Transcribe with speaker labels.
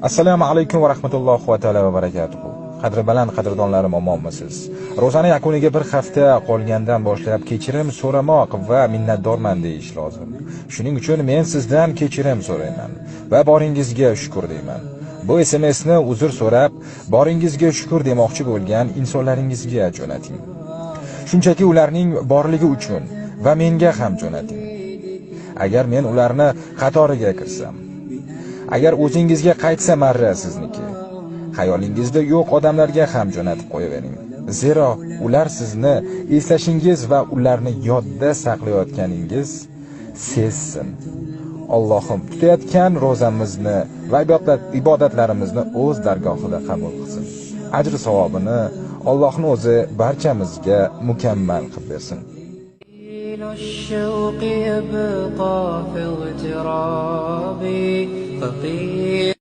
Speaker 1: Assalomu alaykum va rahmatullohi va taolo va barakatuhu. Qadri baland qadrdonlarim, omonmisiz? Ro'zani yakuniga bir hafta qolgandan boshlab kechirim so'ramoq va minnatdorman deyish lozim. Shuning uchun men sizdan kechirim so'rayman va boringizga shukr deyman. Bu SMSni uzr so'rab, boringizga shukr demoqchi bo'lgan insonlaringizga jo'nating. Shunchaki ularning borligi uchun va menga ham jo'nating. Agar men ularni qatoriga kirsam, agar o'zingizga qaytsa marra sizniki, xayolingizda yo'q odamlarga ham jo'natib qo'yavering. Zero ular sizni eslashingiz va ularni yodda saqlayotganingiz sezsin. Allohim tutayotgan ro'zamizni va ibodatlarimizni o'z dargohida qabul qilsin. Ajr savobini Allohning o'zi barchamizga mukammal qilib bersin.
Speaker 2: الشوق يبقى في اغترابي فقير.